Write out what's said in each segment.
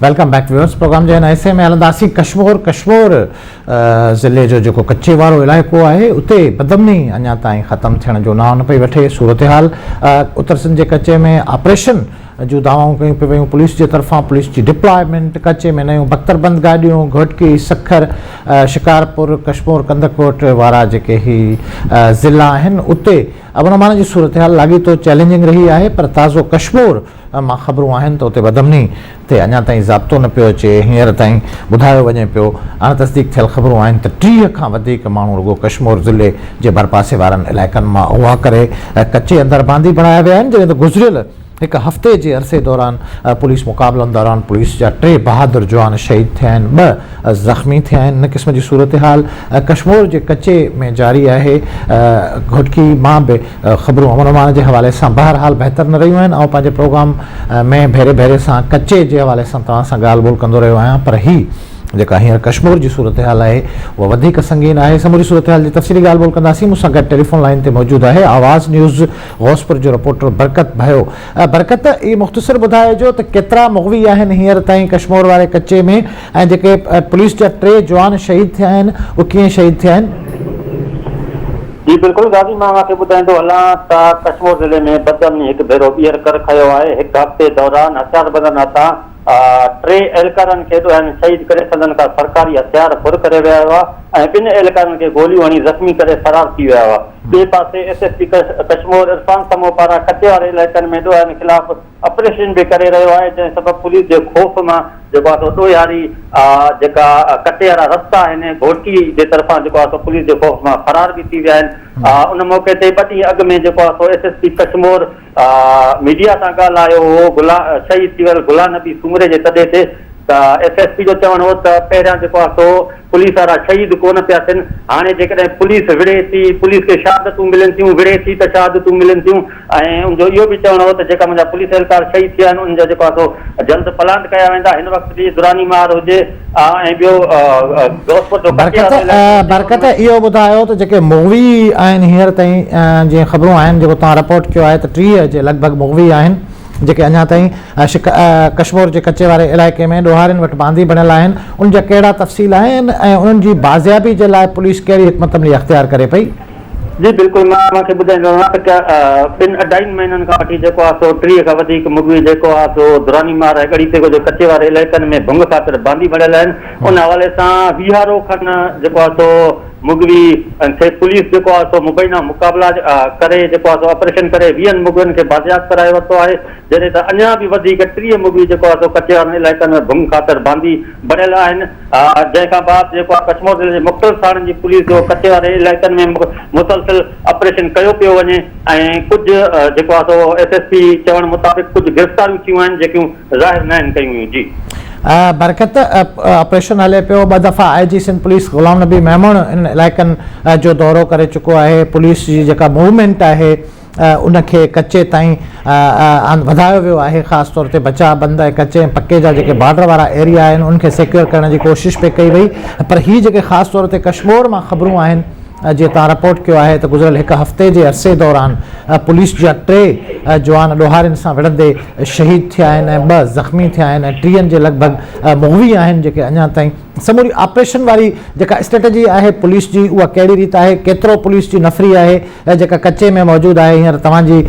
Welcome back viewers programme جي هن حصي ۾ هلنداسين ڪشمور ڪشمور ضلعي جو جيڪو ڪچي وارو علائقو آهي اتي بدامني اڃا تائين ختم ٿيڻ جو نانء نه پئي وٺي صورتحال اتر سنڌ جي ڪچي ۾ آپريشن جون دعوائون ڪيون پئي ويون پوليس جي طرفان پوليس جي ڊپلائمينٽ ڪچي ۾ نيون بڪتربند گاڏيون گهوٽڪي سکر شڪارپور ڪشمور ڪنڌڪوٽ وارا جيڪي هي ضلعا آهن اتي امن امان جي صورتحال لاڳيتو چئلينجنگ رهي آهي پر تازو ڪشمور مان خبرون آهن ته اتي بدامني تي اڃا تائين ضابطو نه پيو اچي، هينئر تائين ٻڌايو وڃي پيو اڻ تصديق ٿيل خبرون آهن ته 30 کان وڌيڪ ماڻهو رڳو ڪشمور ضلعي جي ڀرپاسي وارن علائقن مان اغوا ڪري ڪچي اندر باندي بڻايا ويا آهن جڏهن ته گذريل هڪ هفتي جي عرصي دوران پوليس مقابلن دوران پوليس جا ٽي بهادر جوان شهيد ٿيا آهن ٻه زخمي ٿيا آهن ان قسم جي صورتحال ڪشمور جي ڪچي ۾ جاري آهي گهوٽڪي مان به خبرون امن امان جي حوالي سان بهرحال بهتر نه رهيون آهن. آئون پنهنجي پروگرام ۾ ڀيري ڀيري سان ڪچي جي حوالي سان توهان سان ڳالهه ٻولهه ڪندو رهيو آهيان پر هي جيڪا هينئر ڪشمور جي صورتحال آهي اها وڌيڪ سنگين آهي. سموري صورتحال جي تفصيلي ڳالهه ٻولهه ڪنداسين. مون سان گڏ ٽيليفون لائين تي موجود آهي آواز نيوز غوثپور جو رپورٽر برڪت ڀيو. برڪت اهي مختصر ٻڌائجو ته ڪيترا مغوي آهن هينئر تائين ڪشمور واري ڪچي ۾ ۽ جيڪي پوليس جا ٽي جوان شهيد ٿيا آهن اهي ڪيئن شهيد ٿيا آهن؟ جي بلڪل غازي مان اوهان کي ٻڌائيندو هلان ته ڪشمور ضلعي ۾ بدامني هڪ ڀيرو ٻيهر ڪر کنيو آهي هڪ هفتي دوران هٿياربندن هٿان ٽي اهلڪارن کي ڏوهين شهيد ڪري سندن کان سرڪاري هٿيار ڦر ڪري ويا هئا ۽ ٻن اهلڪارن کي گوليون هڻي زخمي ڪري فرار ٿي ويا هئا ٻئي پاسي S S P Kashmore Irfan Samoon پاران ڪچي واري علائقن ۾ ڏوهين خلاف آپريشن به ڪري رهيو آهي جنهن سبب پوليس جي خوف مان جيڪو آهي سو ڏوهياري جيڪا ڪٽي وارا رستا آهن گهوٽڪي جي طرفان جيڪو آهي سو پوليس جي خوف مان فرار به ٿي ويا آهن ان موقعي تي ٻه ڏينهن اڳ ۾ جيڪو آهي سو S S P Kashmore media سان ڳالهايو هو غلا شهيد ٿي ويل غلام نبي سومري جي تڏي تي ته ايس ايس پي جو چوڻ هو ته پهريان جيڪو آهي سو پوليس وارا شهيد ڪونه پيا ٿين، هاڻي جيڪڏهن پوليس وڙهي ٿي، پوليس کي شهادتون ملن ٿيون، وڙهي ٿي ته شهادتون ملن ٿيون ۽ ان جو اهو به چوڻ هو ته جيڪا منهنجا پوليس اهلڪار شهيد ٿيا آهن انهن جا جيڪو آهي سو جلد پلانٽ ڪيا ويندا، هن وقت به دراني مار هجي ۽ ٻيو غوثپور جو ڪچي برڪت وارو علائقو هجي ان برڪت ۾. اهو ٻڌايو ته جيڪي مغوي آهن هينئر تائين جيئن خبرون آهن جيڪو توهان رپورٽ ڪيو آهي ته 30 جي لڳ ڀڳ مغوي آهن، جيڪي اڃا تائين ڪشمور جي ڪچي واري علائقي ۾ ڏوهارين وٽ باندي بڻيل آهن، ان جا ڪهڙا تفصيل آهن ۽ انهن جي بازيابي جي لاء پوليس ڪهڙي حڪمت عملي اختيار ڪري پئي؟ جي بلڪل مان اوهان کي ٻڌائيندو رهان ته ٻن اڍائين مهينن کان وٺي جيڪو آهي سو 30 کان وڌيڪ مغوي جيڪو آهي سو دراني مار ۽ ڳڙهي تيغو جي ڪچي واري علائقن ۾ ڀنگ خاطر باندي بڻيل آهن ان حوالي سان ويهارو کن جيڪو آهي سو مغوي کي پوليس جيڪو آهي سو مبينا مقابلا ڪري جيڪو آهي سو آپريشن ڪري ويهن مغوين کي بازياب ڪرائي ورتو آهي جڏهن ته اڃا به وڌيڪ 30 مغوي جيڪو آهي سو ڪچي وارن علائقن ۾ ڀنگ خاطر باندي بڻيل آهن جنهن کان بعد جيڪو آهي ڪشمور ضلعي جي مختلف ٿاڻن جي پوليس جو ڪچي واري علائقن ۾ مسلسل آپريشن ڪيو پيو وڃي ۽ ڪجهه جيڪو آهي سو ايس ايس پي چوڻ مطابق ڪجهه گرفتاريون ٿيون آهن جيڪيون ظاهر ناهن ڪيون ويون جي. برڪت آپريشن هلي پيو ٻه دفعا آء جي سنڌ پوليس غلام نبي ميمڻ انهن علائقن جو دورو ڪري چڪو آهي پوليس جي جيڪا موومينٽ آهي ان کي ڪچي تائين وڌايو ويو آهي خاص طور تي بچاء بند ۽ ڪچي ۽ پڪي جا جيڪي بارڊر وارا ايريا آهن ان کي سيڪيور ڪرڻ جي ڪوشش پئي ڪئي وئي پر هي جيڪي خاص طور تي ڪشمور مان خبرون آهن جيئن توهان رپورٽ ڪيو آهي ته گذريل هڪ هفتي جي عرصي دوران پوليس جا ٽي جوان ڏوهارين سان وڙهندي شهيد ٿيا آهن ۽ ٻه زخمي ٿيا آهن ۽ ٽيهن جي لڳ ڀڳ مغوي آهن جيڪي اڃا تائين سموري آپريشن واري جيڪا اسٽريٽجي آهي پوليس جي اها ڪهڙي ريت آهي ڪيترو پوليس جي نفري آهي جيڪا ڪچي ۾ موجود آهي هينئر توهان جي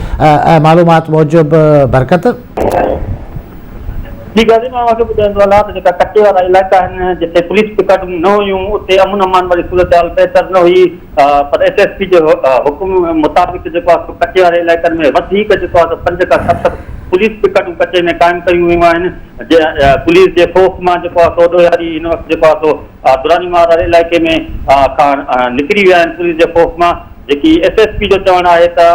معلومات موجب برڪت. جي غازي مان اوهان کي ٻڌائيندو هلان ته جيڪا ڪچي وارا علائقا آهن جتي پوليس پڪاٽون نه هيون اتي امن امان واري صورتحال بهتر نه هئي پر ايس ايس پي جي حڪم مطابق جيڪو آهي سو ڪچي واري علائقن ۾ وڌيڪ جيڪو آهي سو پنج کان ست پوليس پڪاٽون ڪچي ۾ قائم ڪيون ويون آهن پوليس جي خوف مان جيڪو آهي سو ڏوهاري هن وقت جيڪو آهي سو دراني مار واري علائقي ۾ کان نڪري ويا آهن پوليس جي خوف مان جيڪي ايس ايس پي جو چوڻ آهي ته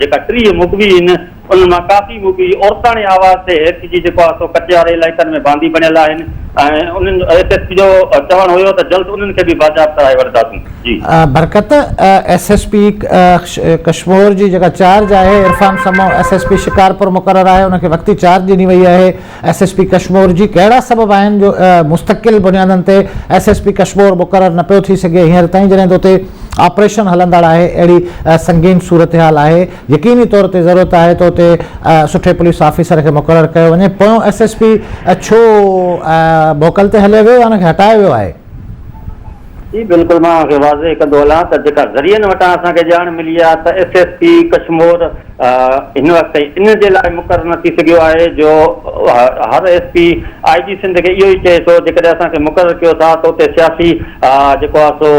جيڪا 30 مغوي آهن انهن مان ڪافي مغوي عورتاڻي آواز تي هيٺجي جيڪو آهي سو ڪچي واري علائقن ۾ باندي بڻيل آهن ۽ انهن ايس ايس پي جو چوڻ هيو ته جلد انهن کي به بازياب ڪرائي وٺنداسون. جي. برڪت ايس ايس پي ڪشمور جي جيڪا چارج آهي Irfan Samoon S S P Shikarpur مقرر آهي ان کي وقتي چارج ڏني وئي آهي ايس ايس پي ڪشمور جي ڪهڙا سبب آهن جو مستقل بنيادن تي ايس ايس پي ڪشمور مقرر نه پيو ٿي سگهي هينئر تائين جڏهن ته اتي آپريشن هلندڙ آهي اهڙي سنگين صورتحال آهي يقيني طور تي ضرورت آهي ته اتي سٺي پوليس آفيسر کي مقرر ڪيو وڃي پويون ايس ايس پي ڇو موڪل تي هليو ويو يا ان کي هٽايو ويو آهي؟ جي بلڪل مان اوهان کي واضح ڪندو هلان ته جيڪا ذريعن وٽان اسان کي ڄاڻ ملي آهي ته ايس ايس پي ڪشمور هن وقت تائين ان جي لاء مقرر نه ٿي سگهيو آهي جو هر ايس پي آء جي سنڌ کي اهو ئي چئي ٿو جيڪڏهن اسان کي مقرر ڪيو ٿا ته اتي سياسي جيڪو آهي سو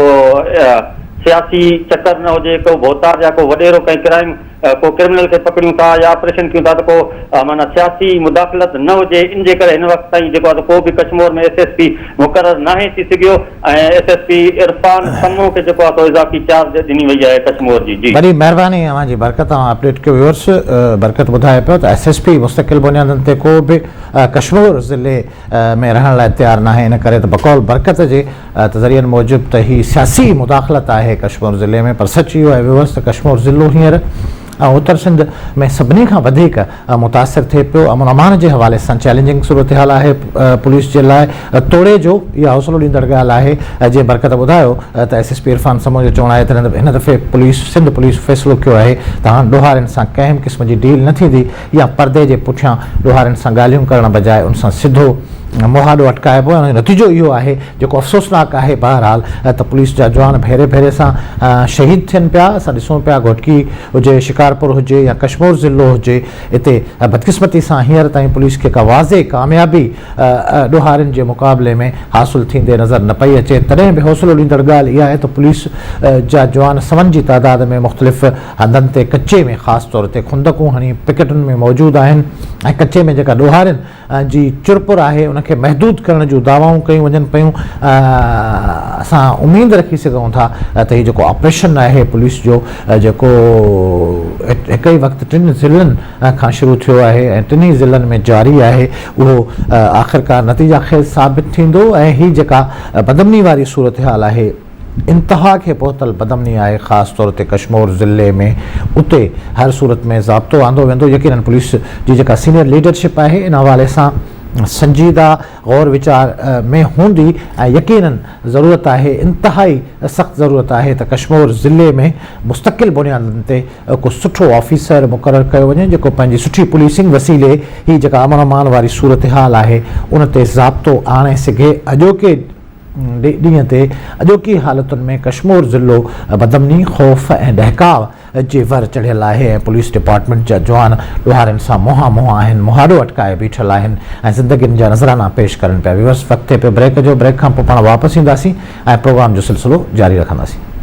سياسي چڪر نه هجي ڪو ڀوتار يا ڪو وڏيرو ڪنهن ڪرائيم ڪو ڪرمنل کي پڪڙيون ٿا يا آپريشن ڪيون ٿا ته ڪو معنيٰ سياسي مداخلت نه هجي ان جي ڪري هن وقت تائين جيڪو آهي ڪو به ڪشمور ۾ ايس ايس پي مقرر ناهي ٿي سگهيو ۽ S S P Irfan Samoon کي جيڪو آهي سو اضافي چارج ڏني وئي آهي ڪشمور جي جي. وڏي مهرباني اوهان جي برڪت اوهان اپڊيٽ ڪيو ويورس برڪت ٻڌائي پيو ته ايس ايس پي مستقل بنيادن تي ڪو به ڪشمور ضلعي ۾ رهڻ لاء تيار ناهي ان ڪري ته بقول برڪت جي ته ذريعن موجب ته هي سياسي مداخلت آهي ڪشمور ضلعي ۾ پر سچ اهو آهي ويورس ته ڪشمور ضلعو هينئر اتر سنڌ ۾ سڀني کان وڌيڪ متاثر ٿئي پيو امن امان جي حوالي سان چئلينجنگ صورتحال آهي پوليس جي لاء توڙي جو اها حوصلو ڏيندڙ ڳالهه آهي جنهن برڪت ٻڌايو ته S S P Irfan Samoon جو چوڻ آهي ته هن دفعي پوليس سنڌ پوليس فيصلو ڪيو آهي ته هاڻ ڏوهارين سان ڪنهن به قسم جي ڊيل نه ٿيندي يا پردي جي پٺيان ڏوهارين سان ڳالهيون ڪرڻ بجاء ان سان سڌو مهاڏو اٽڪائبو ۽ ان جو نتيجو اهو آهي جيڪو افسوسناڪ آهي بهرحال ته پوليس جا جوان ڀيري ڀيري سان شهيد ٿين پيا اسان ڏسون پيا گهوٽڪي هجي شڪارپور هجي يا ڪشمور ضلعو هجي اتي بدقسمتي سان هينئر تائين پوليس کي ڪا واضح ڪاميابي ڏوهارين جي مقابلي ۾ حاصل ٿيندي نظر نه پئي اچي تڏهن به حوصلو ڏيندڙ ڳالهه اها آهي ته پوليس جا جوان سون جي تعداد ۾ مختلف هنڌن تي ڪچي ۾ خاص طور تي خندقون هڻي پڪيٽن ۾ موجود آهن ۽ ڪچي ۾ جيڪا ڏوهارين جي چرپر آهي ان کي محدود ڪرڻ جون دعوائون ڪيون وڃن پيون اسان اميد رکي سگهون ٿا ته هي جيڪو آپريشن آهي پوليس جو جيڪو هڪ ئي وقت ٽن ضلعن کان شروع ٿيو آهي ۽ ٽنهي ضلعن ۾ جاري آهي اهو آخرڪار نتيجا خيز ثابت ٿيندو ۽ هي جيڪا بدامني واري صورتحال آهي انتها کي پهتل بدامني آهي خاص طور تي ڪشمور ضلعي ۾ اتي هر صورت ۾ ضابطو آندو ويندو يقينن پوليس جي جيڪا سينيئر ليڊرشپ آهي ان حوالي سان سنجيده غور ويچار ۾ هوندي ۽ يقينن ضرورت آهي انتهائي سخت ضرورت آهي ته ڪشمور ضلعي ۾ مستقل بنيادن تي ڪو سٺو آفيسر مقرر ڪيو وڃي جيڪو پنهنجي سٺي پوليسنگ وسيلي هي جيڪا امن امان واري صورتحال آهي ان تي ضابطو آڻي سگهي اڄوڪي ڏينهن تي اڄوڪي حالتن ۾ ڪشمور ضلعو بدامني، خوف ۽ ڏهڪاء جي ور چڙهيل آهي ۽ پوليس ڊپارٽمينٽ جا جوان ڏوهارين سان منهان منهن آهن، مهاڏو اٽڪائي بيٺل آهن ۽ زندگين جا نذرانا پيش ڪرن پيا. ويورس وقت ٿئي پيو بريڪ جو، بريڪ کانپوء پاڻ واپس اينداسين ۽ پروگرام جو سلسلو جاري رکنداسين.